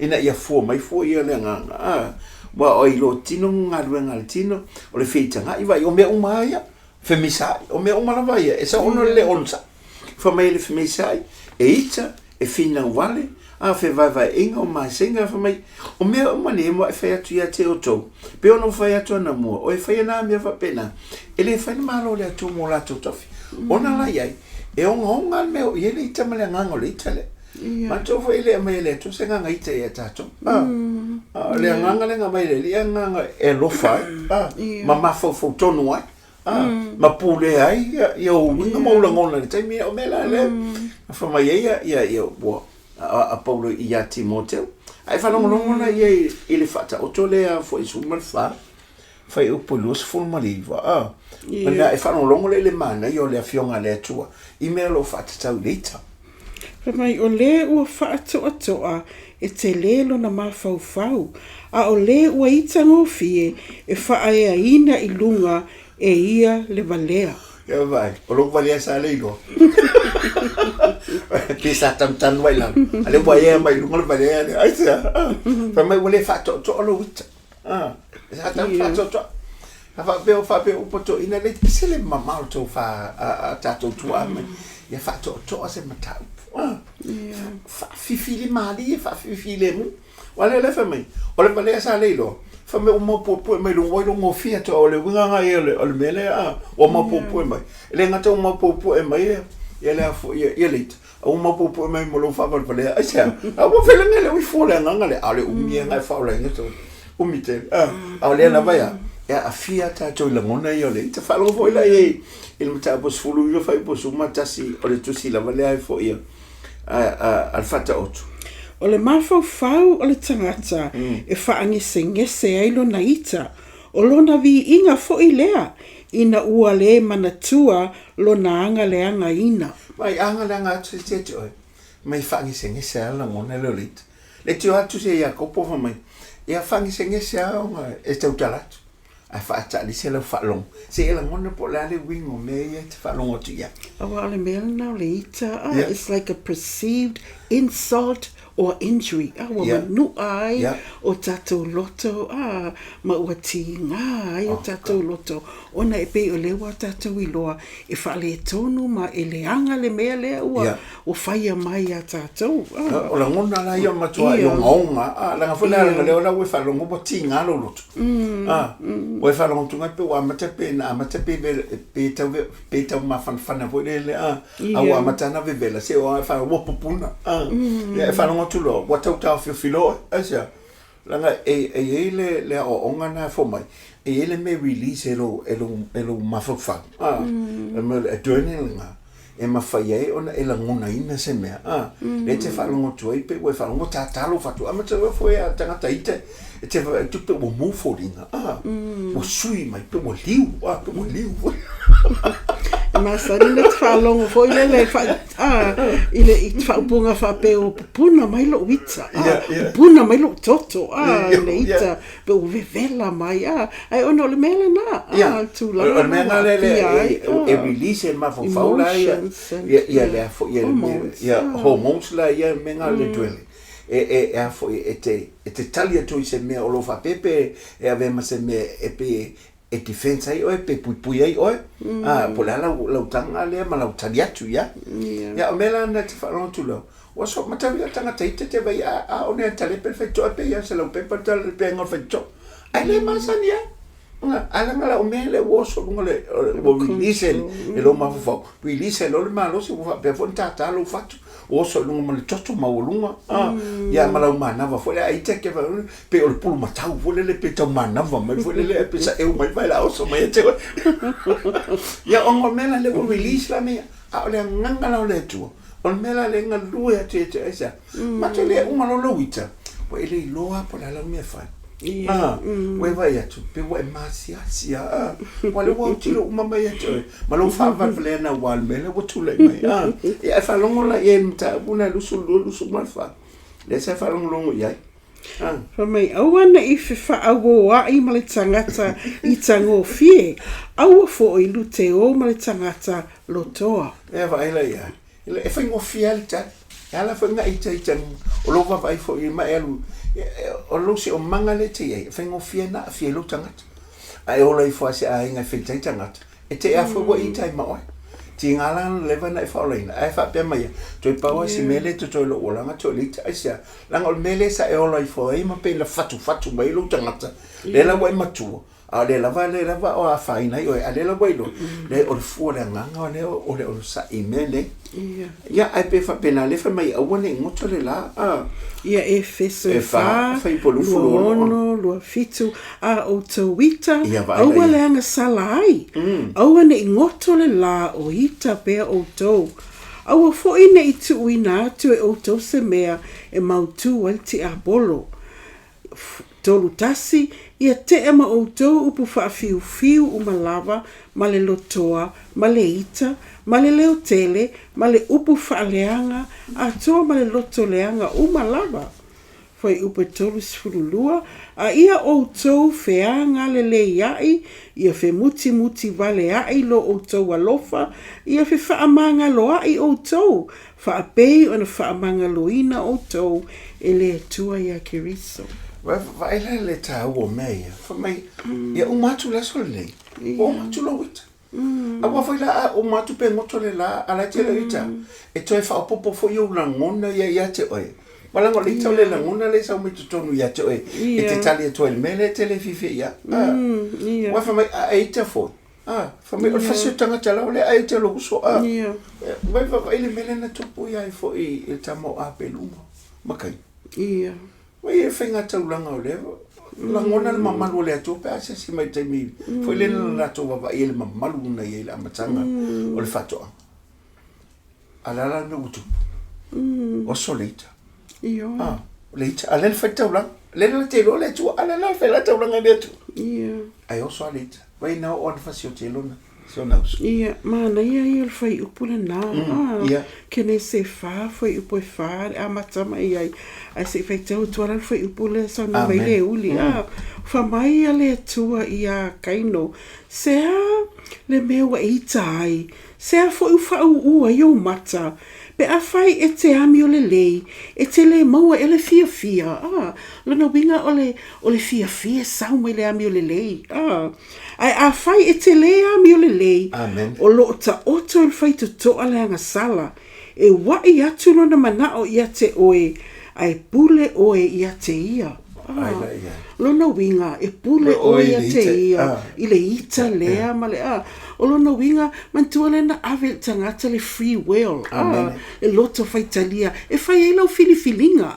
ina ia fua mai fua ia o le agaga, a. Aua o ai loa tino galuega a le tino, o le feitagai, vaai, o mea uma lava ia. Femisaai, o mea uma lava ia, e sao ona le le onosai. Fai mai le femisaai, e ita, e finau vale, a fevaevaeaiga o masega, fai mai, o mea uma nei e muaʻi fai atu ia te outou, pei ona ou fai atu anamua, o e faia nā mea faapena, e le fai le Malo o le Atua mo latou tofi. Ona la i ai, e ogaoga le mea o i ai le ita ma le agaga o le ita lea. Matou foi e le aumaia e le Atua se agaga ita ia tatou. O le agaga lea na aumai e le Alii, e agaga e alofa ai, ma mafaufau tonu ai, ma pulea ai ia ou uiga ma ou lagona i le taimi. O mea la lea na fai mai ai ia ua a Paulo ia Timoteo. Ae faalogologo la ia i le faataoto lea foi 14, fuaiupu 29, a. Ona e faalogologo lea i le manaia o le Afioga a le Atua i mea o lo o faatatau i le ita. Fai mai, o le ua faatoatoa e tele lona mafaufau, a o le ua itagofie e faaeaina i luga e ia le valea. Ia vaai, o lou valea sa le iloa. Pe sa tanutanu ai lalo, a lea ua ea mai i luga le valea lea. Aisea? Fai mai ua le faatoatoa lou ita. Ah, sa tau faatoatoa. A faapea o faapea upu a toeaiina le ese le mamao o le tou fa a tatou tuaa mai. Ia faatoatoa se mataupu. Ah. Faafifili malie, faafifilemu. Aua lea la fai mai, o le valea sa le iloa, fai mai ua maopuepue mai luga, ua iloa gofie atu, o le uiga lena ia o le mea lea, a, ua maopuepue mai. E le gata ua maopuepue mai ia, ia le a foi, ia, ia le ita, a ua maopuepue mai ma lou faavalevalea. Aisea? A ua faileaga le ui fua o le agaga lea, a o le umi ia na e faaolaina tau umi tele. A, a o lea lava ia, e aafia tatou i lagona ia o le ita. Faalogo foi la i ai i le mataupu 19 fuaiupu 11 o le tusi lava lea e foi a, a, a le Faataoto. O le mafaufau o le tagata e faagesegese ai lona ita, o lona viiga foi lea, ina ua le manatua lona agaleagaina. Mai agaleaga atu se isi ia te oe, mai faagesegese lava lagona lea o le ita. Le tio atu se Iakopo fai mai, ia faagesegese lava ona e tautala atu. Ae faataalise lau faalogo, se i e lagona po o le a le uiga o mea ia e te faalogo atu i ai. Aua o le mea lena o le ita, ah, yeah. It's like a perceived insult or injury. Ah, ua yeah. manua ai yeah. o tatou loto, ah, ma ua tigā ai o oh, tatou loto. Ona e pei o lea ua tatou iloa e faaletonu ma e leaga le mea lea ua, yeah. ua faia mai iā tatou. Ah. O lagona la ia matua i ogaoga, ah, leaga foi la lea la ua e faalogo ua tigā lou loto. Ah, ua e faalogo atu pe ua amata pe na amata pe pe tau pe tau mafanafana foi lele a a ua amata na vevela se o fa ua pupuna a ia e faalogo atu loa ua tau taofiofi loa aisea leaga e e i ai le le aoaoga na e fou mai e i ai le mea e release e lou e lou e lou mafaufau a le mea o le adrenaline lena e mafai ai ona e lagonaina se mea, a, lea e te faalogo atu ai pe ua e faalogo ua tātā lou fatu, a matou foi a tagata ita e te vaai atu pe ua mou foliga, a, ua sui mai pe ua liu, a, pe ua liu foi. E masani ona te faalogo foi lele fa, a, i le i faaupuga faapea ua pupuna mai lou ita, a, pupuna mai lou toto, a, i le ita. Pe ua vevela mai, a, ae ona o le mea lena, a, yeah. tulaga o le mea lena le, e, e release e mafaufau la ia, ia, ia le afo, ia, hormones, ia, hormones la ia mea ngā le tuele. E, e, e afo, e te, e te tali atu i se mea o lo whapepe, e ave ma se mea e pe, e defense ai oe, pe puipui ai oe, a, po o le a lau, lau taga lea ma lau tali atu, ia. Ia, o mea la na te faalogo atu lau, ua so matau ia tagata ita te vai a, a one a tale pe faitoa pe ia se lau pepa tale le penga o faitoa. Ai le masani ia. Nga, a langa la o mea le ua oso lunga le, ua release e, e lou mafaufau. Release e lo le malosi ua faapea foi na tātā lou fatu. Ua oso i luga ma le toto maualuga, a, ia ma lau manava foi lea, ai te ke pe o le pulumatau foi lele pe tau manava mai foi lele ai pe saʻeu mai faelaoso mai ia te oe. Ia ona o le mea la lea ua release la mea ia, a o le agaga la o le Atua, o le mea la lea e galue atu ia te oe aisea? Matou le uma loa lou ita, ua e le iloa lava po o le a lau mea e fai. A, ua e vaai atu, pe ua e masiasi lava, a, ua lea ua autilo uma mai ia te oe, ma lou faavalevalea aua le mea lea ua tulai mai. A, ia e faalogo la i ai i le mataupu lena 22, 24, lea sa e faalogologo i ai. A. Fai mai, Aua ne i fefaauoaʻi ma le tagata i tagofie, aua foi luteō ma le tagata lotoa. Ea vaai la i ai. E faigofie lava le tali. E ala foi na itaita o lou vaavaai foi ma e alu, o lou siosiomaga lea e te i ai, e faigofie na aafia ai lou tagata. A e ola ifo lava i se aiga e faitai tagata, e te ea foi ua ita ai ma oe. Tiga la ona leva ona e faaolaina, ae faapea mai ia, toe pau lava si mea lea e totoe i lou olaga toe o le ita. Aisea? Leaga o le mea lea sa e ola ifo ai ma pei na fatufatu mai ai lou tagata, lea la ua e matua, A o lea lava, lea lava o afaina ai oe, a lea lava ua iloa, leai, o le fua o le agaga o lea o le onosai i mea nei. Ia. Ia, ae pei e faapena, lea fai mai aua ne i goto le la, a. Ia, Efeso e 4, 26, 27, a outou ita, aua le agasala ai, aua ne i goto le la o ita pea outou. Aua foi ne i tuuina atu e outou se mea e mautū ai le tiapolo. 31, Ia tea ma outou upu faafiufiu uma lava ma le lotoa, ma le ita, ma le leo tele, ma le upu faaleaga, atoa ma le loto leaga uma lava. Fuaiupu 32, A ia outou feagaleleiaʻi, ia femutimutivaleaʻi lo outou alofa, ia fefaamagaloaʻi outou, Faapei ona faamagaloina outou e le Atua iā Keriso. Vaai la le taua o mea ia, fai mai, ia uma atu le aso lenei, ua uma atu lou ita. Aua foi la a uma atu pe goto le la, a la e te le o ita, e toe faaopoopo foi ou lagona ia ia te oe. Ma leaga o le ita o le lagona lea e sau mai totonu ia te oe, e te tali atu ai i le mea lea e te le fiafia i ai. Aua fai mai, a e ita foi, a, fai mai, o le fasi o tagata lava lea, ae ita lou uso, a. Vai vaavaai le mea lea na tupu ia ai foi i le tama o Apeluma ma Kaina. Ua i ai faiga taulaga o lea lagona le mamalu o le Atua pe a asiasi mai i le taimi foi lele na latou vaavaai ai i le mamalu na i ai i le amataga o le faatoaga. A o le a la le mea ua tupu? Oso le ita. Ah, le ita. A lea na fai le taulaga. Lea na te iloa le Atua. A lea la fai la taulaga i le Atua. Ae oso lava le ita. Vai na oo lava na fasi o te lona. Si ona uso. Ia, manaia ia o le fuaiupu lena. Ah, Kenese e fa, fuaiupu e fa le amata mai ai. Ae se i faitau atu lava la le fuaiupu lea e saunoa mai Leuili. Ah, fa mai a le Atua iā Kaino, Se a le mea ua e ita ai, se a foi ua faaūū ai ou mata, pe afai e te amio lelei, e te lē maua ea le fiafia. Ah, lona uiga o le, o le fiafia e sau mai le amio lelei. Ah. Ae afai e te lē amio lelei, o lo o taoto i le faitotoa le agasala, e uaʻi atu lona manaʻo ia te oe, ae pule oe ia te ia. Lona uiga, e pule oe ia te ia i le ita lea ma le a. O lona uiga, manatua lea na ave i le tagata le free will, le loto faitalia e fai ai lau filifiliga.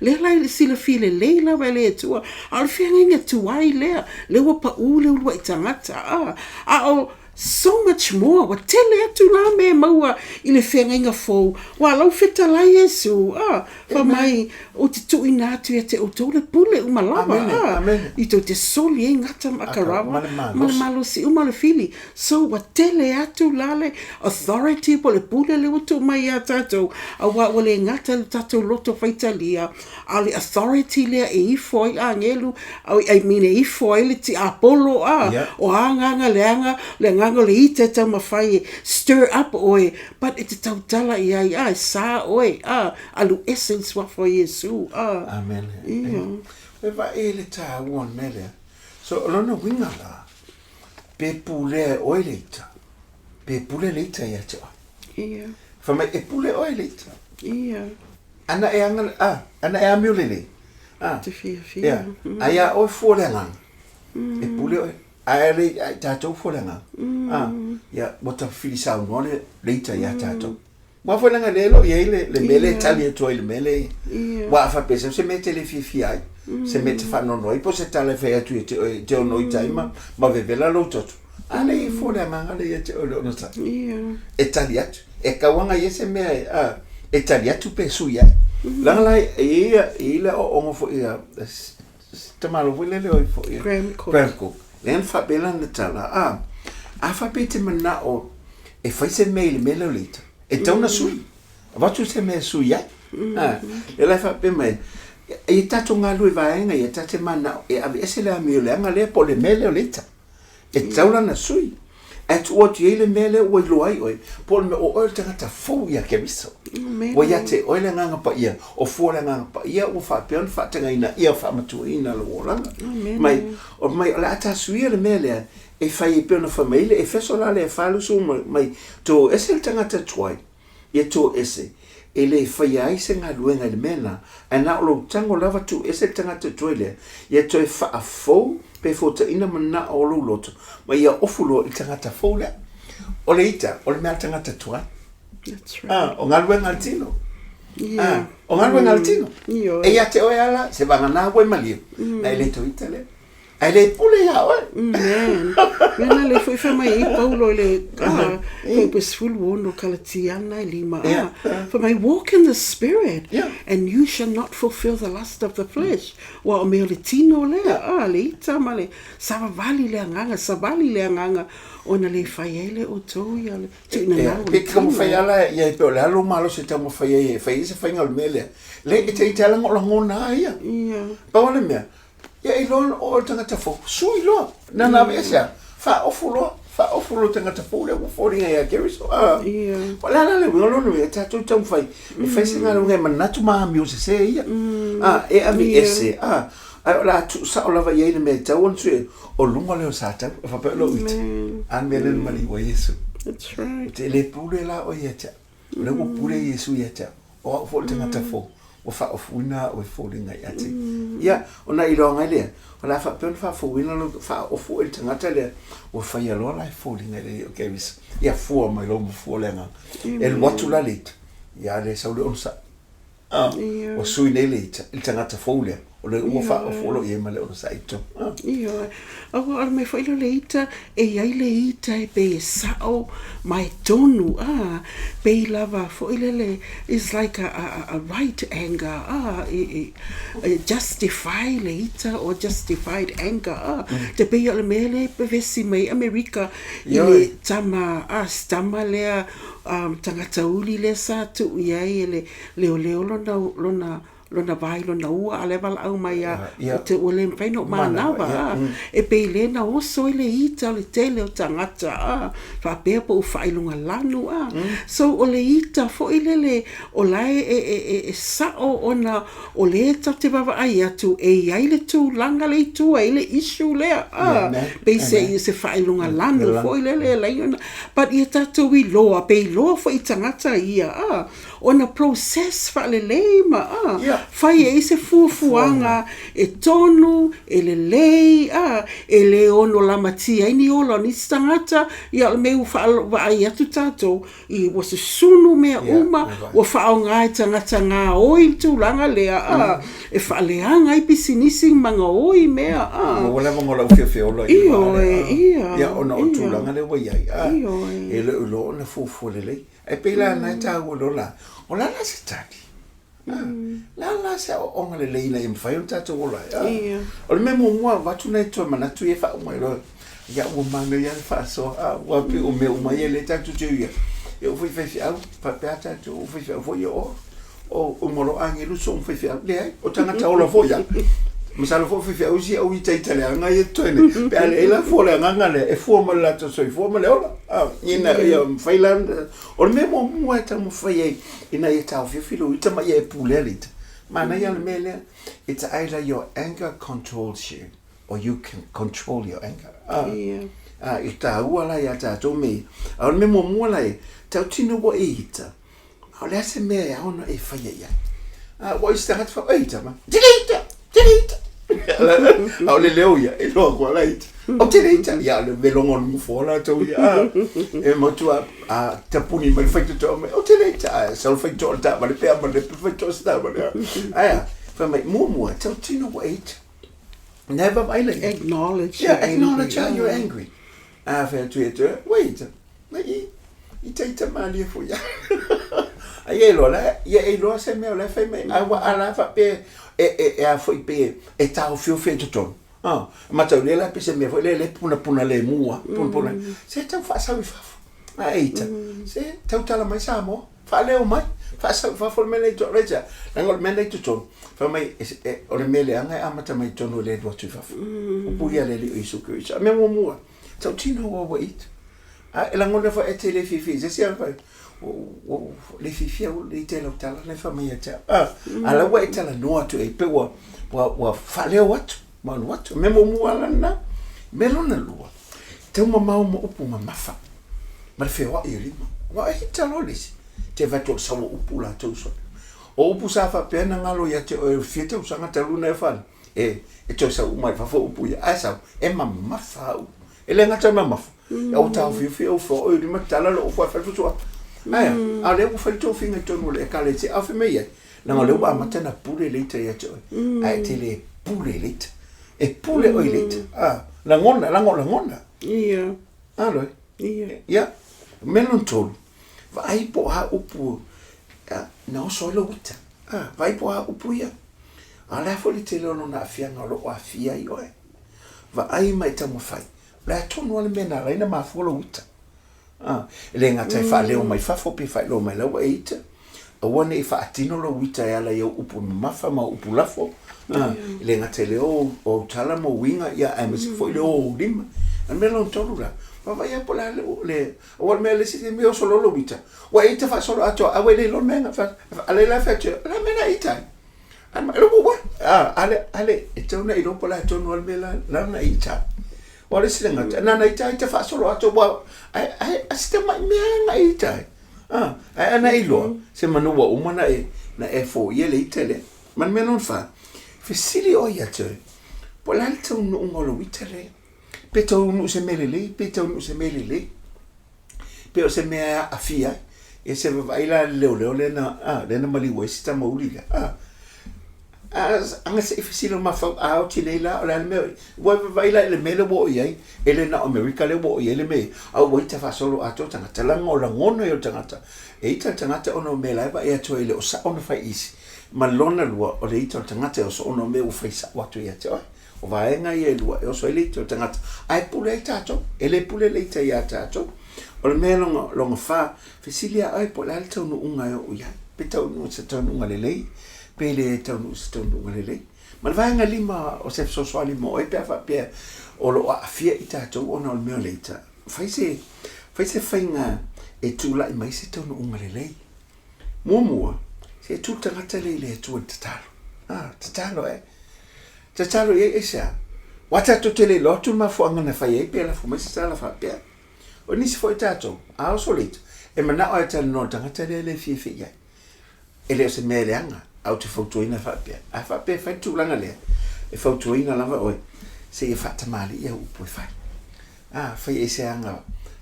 Lea la e silafia lelei lava e le Atua, a o le feagaiga tuai lea, lea ua paʻū le uluai tagata, a, a o so much more, ua tele atu la mea e maua i le feagaiga fou, ua lau fetalai Iesu, a, fai mai, ou te tuuina atu ia te outou le pule uma lava, a, i tou te soli ai gata ma akarawa ma le malosi uma o le fili. So, ua tele atu la le authority po o le pule lea ua tuu mai ia tatou, aua ua le gata i lo tatou loto faitalia, a o le authority lea e ifo ai le agelu, I mean e ifo ai le tiapolo, a, o a agaga leaga, le agaga o le ita e taumafai e stir up oe, but e te tautala i ai, a, e sa oe, a, alu ese i le suafa o Iesu, a. Amene. Ia. E vaai i le taua o le mea lea. So, o lona uiga la, Pe pulea e oe le ita, pe pule le ita ia te oe. Ia. Fai mai, e pule oe le ita. Ia. Ana e anga, a, ana e amio lelei. A. Te fiafia. Ia. A ia oe fua le agaga. E pule oe. A e le, a i tatou fua le agaga. A. Ia, ua tafili saunoa le, le ita ia tatou. Aua foi leaga lea e le o i ai le, le mea lea e tali atu ai i le mea lea. Aua a faapea sau se mea e te le fiafia ai, se mea e te faanoanoa ai po o se tala e fai atu e te, e te ono ita ai ma, ma vevela lou toto, a lea e ifo le agaga lea ia te oe le onosai. E tali atu. E tauaga ia se mea e, a, e tali atu pe sui ai. Leaga la e i ai, e i ai le aoaoga foi a, si tamālō foi lele o ifo ia. Graham Cooke. Graham Cooke. Lea na faapea lana tala, a, a faapea e te manao e fai se mea i le mea lea o le ita, e tatau ona sui. Avatu se mea e sui ai. A, lea la e faapea mai, ia tatou galulue vaega ia, ta te manao e aveese le amio leaga lea po o le mea lea o le ita. E tatau la ona sui. Ae tuu atu i ai le mea lea ua iloa ai oe, po o le mea o oe o le tagata fou ia Keriso. Ua ia te oe le Agaga Paia, o fua le Agaga Paia ua faapea ona faatagaina ia faamatuaina lou olaga. Mai, o mai o le a ta suia le mea lea e fai ai pei ona fai mai ai le Efeso la lea e 40 mai, to ese le tagata tuai, Ia toese, e le faia ai se galuega i le mea lena, ae na o lou tago lava tuu ese le tagata tuai lea, ia toe faafou pe fuataina manao o lou loto, ma ia ofu loa i le tagata fou lea. O le ita, o le mea a le tagata tuai. That's right. Ah, o galuega a le tino. Yeah. Ah, o galuega a le tino. Mm. E ia te oe ala, se vagana ua e maliu, na e le toe ita lea. Ae le pule iā oe. Amen. Mea la lea foi fai mai ai Paulo i le ah, fuaiupu e 16 Kalatiana e lima ah, fai mai walk in the spirit and you shall not fulfill the lust of the flesh. Ua o mea o le tino lea, ah, le ita ma le savavali le agaga, savali le agaga ona le fai ai lea o outou ia le tuuina nau o le Pe te taumafai tino. lava ia e pei o le a lou malosi e taumafai ai e fai ai se faiga o le mea lea. Le e te ita lava o lagona lava ia. Pau lava le mea, Ia iloa ona oo le tagata fou, sui loa. Na na aveese a, faaofu loa, faaofu loa le tagata fou lea ua foliga ia Keriso. A, o le a la le uiga o lona uiga, tatou taumafai e fai se galuega e manatu ma amio sese ia. A, e aveese, a, Ae o le a tuusao lava i ai le mea e tatau ona sue, o luga lea o Satau, e faapea o lou ita. A le mea lea na maliu ai Iesu. That's right. Ou te le pule la oe ia te au. O lea ua pule Iesu ia te au. O au foi le tagata fou, ua faaofuina au e foliga ia te. Ia, ona iloaga ai lea, o le a faapea ona faafouina lou, faaofu oe i le tagata lea, ua faia loa la e foliga i le Keriso. Ia fua mai lou mafua le agaga. E alu atu la le ita, ia le sau le onosai. Ah, ua sui nei le ita, i le tagata fou lea, o le ua faaofu o lo o i ai ma le onosai i totonu. Ah. Ioe. Aua o le mea foi lea o le ita, e i ai le ita e pei e sao ma e tonu, ah, pei lava foi lele, it's like a, a, a right anger, ah, e, e, justify le ita or justified anger, ah. Te pei o le mea lea e pevesi mai ai Amerika i le tama, ah, si tama lea tagata uli lea sa tuu i ai e le leoleo lona, lona, lona va i lona ua, a o la e valaau mai lava, ou te, ua le mafai ona ou manava, a. E pei lea na oso ai le ita o le tele o tagata, a, faapea po o ua faailoga lanu, a. So, o le ita foi lele o la e, e, e, e sao ona o lea tatou te vaavaai atu e i ai le tulaga lea i tua i le issue lea a pei se se faailoga lanu foi lele e alai ona but ia tatou iloa pe iloa foi i tagata ia a ona process faalelei ma a fai ai se fuafuaga e tonu e lelei a e le ono lamatia ai ni ola o nisi tagata ia o le mea ua vaai atu tatou I ua susunu mea uma, ua faaaoga e tagata gaoi le tulaga lea, a, e faaleaga ai pisinisi ma gaoi mea, a. Ua lava ona lau fiafia ola i le vaa lea, a. Ioe, ia. Ia, ona o le tulaga lea ua i ai, a. Ioe. E le o iloa ona fuafua lelei. Ae pei la na e taua loa la, o le a la se tali? Le a la se aoaoga lelei ina ia mafai ona tatou ola ai? O le mea muamua avatu nai toe manatu ia e faauma ai loa, ia ua manaia le faasoa, a ua pei o mea uma ia lea tatou te ui ai. E oo foi i faifeau, faapea tatou, o faifeau foi ia o, o uma loa agelu soo faifeau. Leai, o tagata ola foi ia. Masalo foi o faifeau isi au itaita leaga ia totoe nei, pe a leai la fua o le agaga lea, e fua ma le latou soifua ma le ola. Ina ia mafai la O le mea muamua e taumafai ai ina ia taofiofi lou ita ma ia e pulea le ita, manaia le mea lea, it's either your anger controls you or you can control your anger. Ah, yeah. Ah, i tāua la ia tātou me ia. A o le mea muamua la e, tautino ua e ita, a o le a se mea e ao ona e faia i ai. Ah, ua isi tagata fa, ei tama, tele ita, tele ita. A o le leo ia, e loa kua la ita. O tele ita, ia le velonga o le nofoa latou ia. Ah, e matua a tapuni mai le faitotoa mai, o tele ita, ae sau le faitotoa o le taavale pe a ma le faitotoa se taavale. Ae a, fai mai, muamua, tautino ua e ita. Never vaai le Acknowledge Yeah, acknowledge how you're angry. A fai atu ia te, wait, mai itaita malie foi ia. A ia iloa la, ia e iloa se mea o la e fai mai, a ua a la faapea e, e, e a foi pe e taofiofi ai totonu. Ah, mataulia la pe se mea foi lea le punapuna lemu a, punapuna. Se tau faasau i fafo. A e ita, se tautala mai Samoa, faaleo mai, faasau i fafo le mea lea i totonu. Leai, leaga o le mea lea i totonu, fai mai, o le mea leaga e amata mai i totonu e le alu atu i fafo. Upu ia a le Alii o Iesu Keriso. A mea muamua, tautino ua ua ita. A e lagona foi e te le fiafia i se isi fai, ua le fiafia au i te lau tala na e fai mai ia te au. A, a la ua e talanoa atu e pe ua, ua, ua faaleo atu, ma alu atu. Mea muamua la lena. Mea lona lua, taumamao ma upu mamafa, ma le feoai o lima. Ua e ita loa le isi, te vaai atu o le sau o upu latou sole. O upu sa faapea na galo ia te oe fia tausaga talu ona e fale, e, e toe sau uma i fafo upu ia, ae sau, e mamafa upu. E le gata e mamafa, mm. Ua taofiofi au fo oi lima tala lo fo fai futua. Ae, a lea ua fai tofiga i totonu o le ekalesia, a fai mai ai, leaga o lea ua amata ona pule le ita ia te oe. Ae te le pule le ita. E pule oe i le ita. A, lagona, lago lagona. Ia. A loe. Ia. Ia. Mea lona tolu, vaai po o a upu na oso ai lou ita. A, vaai po o a upu ia. A o le a foi le tele o lona aafiaga o lo o aafia ai oe. Vaai ma e taumafai. O le a tonu lava le mea na ala ai ona mafua lou ita. A, e le gata e faaleo mai fafo pe faailoa mai la ua e ita, aua ne i faatino lou ita e ala i au upu mamafa ma au upu lafo. A, e le gata i le o o au tala ma uiga, ia aemaise foi le o o ou lima. A o le mea lona tolu la, vaavaai lava po o le a le, le, aua o le mea le isi mea oso loa lou ita, ua e ita faasoloatoa, a ua e le iloa le mea na, a lea la e fai atu, o le a le mea na e ita ai? A le, e tatau ona e iloa po o le a tonu lava le mea la na e ita ai. Aua o le isi tagata, na ona ita ita faasolo atu, aua ae a si tamai mea lava na e ita ai. Ae ana e iloa, semanu ua uma ona e, na e foia le ita lea. Ma le mea lona fa, fesili oe ia te oe, po o le a le taunuuga o lou ita lea? Pe taunuu i se mea lelei, pe taunuu i se mea lelei. Pe o se mea e aafia ai. Ia se vaavaai la i le leoleo lea na, a, lea na maliu ai si tama uli lea, a. A, aga se i fesili o mafaufau, a oti nei la, o le a le mea, ua e vaavaai la i le mea lea ua oo i ai, e le na o Amerika lea ua oo i ai le mea ia, a ua ita faasolo atoa tagata, leaga o lagona ia o le tagata, e ita le tagata ona o mea la e vaai atu ai e le o sao ona fai i isi, ma lona lua, o le ita o le tagata e oso ona o mea ua fai sao atu ia te oe. O vaega ia e lua e oso ai le ita o le tagata, ae pule ai tatou, e le pule le ita iā tatou. O le mea lona, lona fa, fesili ia oe po o le a le taunuuga e oo i ai, pe taunuu i se taunuuga lelei, pe le taunuu i se taunuuga lelei. Ma le vaega lima o se fesoasoani mo oe pe a faapea o lo o aafia i tatou ona o le mea o le ita, fai se, fai se faiga e tulai mai se taunuuga lelei. Muamua, se i tu le tagata lea i le Atua i le tatalo. A, tatalo e. Tatalo i ai aisea? Aua tatou te le iloa atu le mafuaaga na fai ai pe lafo mai se tala faapea. O nisi foi tatou, a oso le ita, e manao lava e talanoa i le tagata lea e le fiafia i ai. E le o se mea leaga, ae ou te fautuaina faapea, a faapea e fai le tulaga lea, e fautuaina lava oe, seia faatamalii au upu e fai. A, fai ai se aga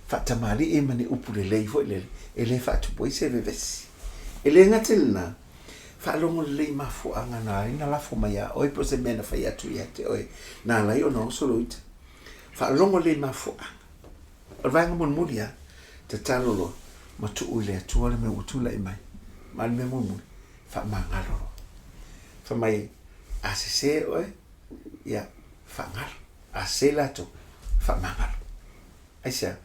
faatamalii ma ni upu lelei foi lele, e le faatupu ai se vevesi. E le gata i lena, faalogo lelei i mafuaaga na ala ai ona lafo mai ia oe po o se mea na fai atu ia te oe na ala ai ona oso lou ita. Faalogo lelei i mafuaaga. O le vaega mulimuli lava, tatalo loa ma tuu i le Atua le mea ua tulai mai. Ma le mea mulimuli, faamagalo loa. Fai mai, a sese oe, ia, faagalo. A sese latou, faamagalo. Aisea?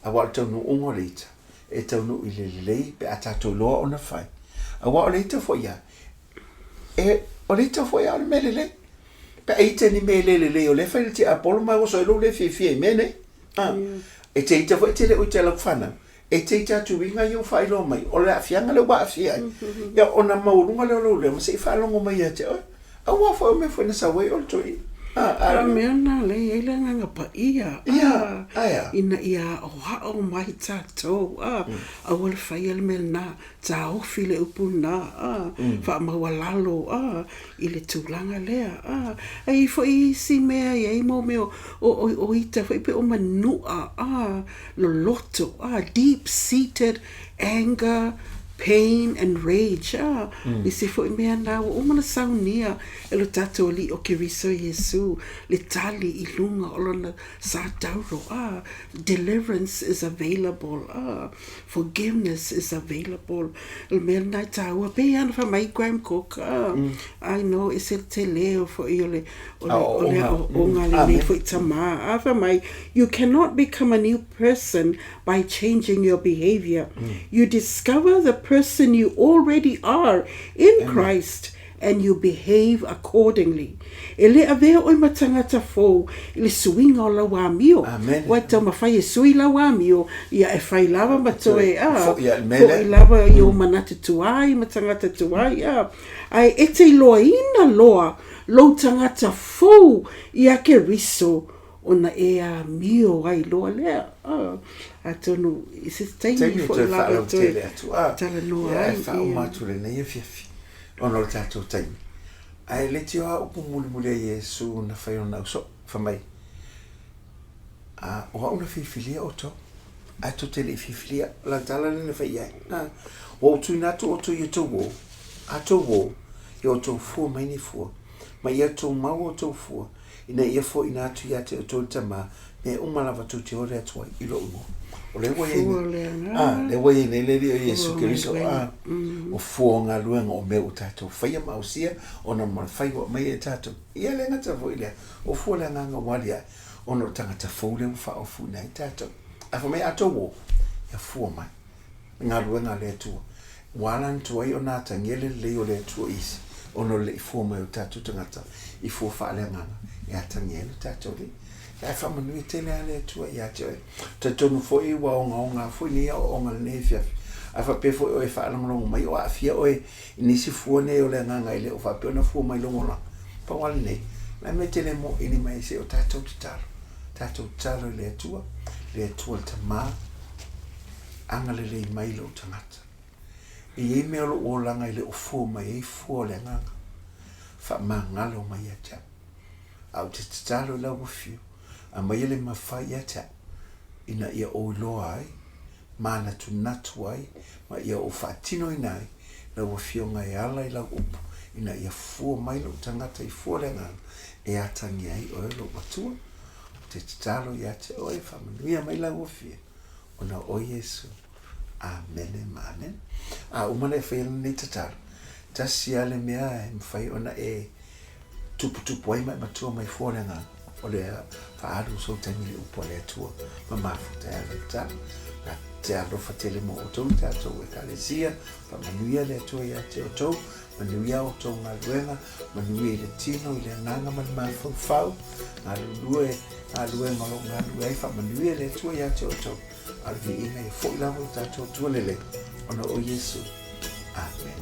Aua o le taunuuga o le ita, e taunuu i le lelei pe a tatou iloa ona fai. Aua o le ita foi ia, e, o le ita foi ia o le mea lelei. Pe a ita ni mea e le lelei o lea e fai le tiapolo ma e oso ai lou le fiafia i mea nei. A, e te ita foi e te le o ita i lau fanau. E te ita atu uiga ia ua faailoa mai, o le aafiaga lea ua aafia ai. Ia, ona maualuga lea o lou leo ma se i faalogo mai ia te oe. Aua foi o mea foi na sau ai o le toeaina. A o mea na lea e i ai le Agaga Paia, a, ina ia aoao mai tatou, a, aua le faia le mea lena, taofi le upu lena, a, faamaualalo, a, i le tulaga lea, a. E i ai foi isi mea e i ai mo mea o ita foi pei o manua, a, loloto, a, deep seated anger, pain and rage, a, isi foi mea na ua uma ona saunia e lo tatou Alii o Keriso Iesu le tali i luga o lona sa tauro, a, deliverance is available, a, forgiveness is available. O le mea lena e taua, pei lava ona fai mai Graham Cooke, a, I know e ese le tele foi o le, o le, o le aoaoga a lenei foi tama, a, fai mai, you cannot become a new person by changing your behaviour. You discover the person you already are in Christ and you behave accordingly. E le avea oe ma tagata fou i le suiga o lau amio. Aua e taumafai e sui lau amio, ia e fai lava ma toe, a, fo'i lava i ou manatu tuai ma tagata tuai, a. Ae e te iloaina loa lou tagata fou ia Keriso ona e amio ai loa lea. Atonu i se taimi foi lava e toe talanoa ai. E faauma atu lenei afiafi ona o le tatou taimi. Ae leitioa lava upu mulimuli a Iesu na fai ona ausoo, fai mai, A, o au na filifilia outou, ae tou te le i filifilia. O lana tala lea na fai i ai, a, ua ou tuuina atu outou i outou uō, a outou uō, ia outou fua mai ni fua, ma ia outou mau outou fua, ina ia foaiina atu ia te outou le Tama, mea uma lava tou te ore atu ai i lou igoa. O lea ua i ai nei, a, lea ua i ai nei le Alii o Iesu Keriso, a, o fua o galuega o mea ua tatou faia ma ausia, ona ma le fai ua aumai e tatou. Ia le gata foi lea, o fua le agaga ua aliae, ona o le tagata fou lea ua faaofuina ai tatou. Ae fai mai a outou o, ia fua mai. galuega a le Atua. Ua ala ona tuai ona atagia le lelei o le Atua i isi, ona o le le i fua mai o tatou tagata i fua faaleagaga e atagia ai lo tatou Alii. Ae faamanuia tele lava le Atua ia te oe. Talitonu foi ua ogaoga foi nei aoaoga i lenei afiafi. A faapea foi o oe e faalogologo mai o aafia oe i nisi fua nei o le agaga e le o faapea ona fua mai lou olaga, pau lava lenei, o le a le mea e te le moili mai ai se i o tatou tatalo, tatou tatalo i le Atua, le Atua le Tama, agalelei mai lou tagata. E i ai mea o lou olaga e le o fua mai ai fua o le agaga, faamagalo mai ia te au. A ou te tatalo i lau afio, aumaia le mafai ia te au, ina ia ou iloa ai, manatunatu ai, ma ia ou faatinoina ai lau Afioga e ala i lau upu, ina ia fua mai lou tagata i fua le agaga e atagia ai oe lou Atua. Ou te tatalo ia te oe, faamanuia mai lau Afio, ona o Iesu. Amene ma amene. A uma ona e faia lenei tatalo, tasi lava le mea e mafai ona e tuputupu ai ma e matua mai fua le agaga, o le faaalu o sou taimi i le upu a le Atua ma mafuta e ala i tatalo. Na te alofa tele mo outou i tatou Ekalesia, faamanuia le Atua ia te outou, manuia outou galuega, manuia i le tino, i le agaga ma le mafaufau, galulue galuega o lo o galulue ai, faamanuia le Atua ia te outou, a o le viiga ia foi lava lo tatou Atua lelei, ona o Iesu. Amene.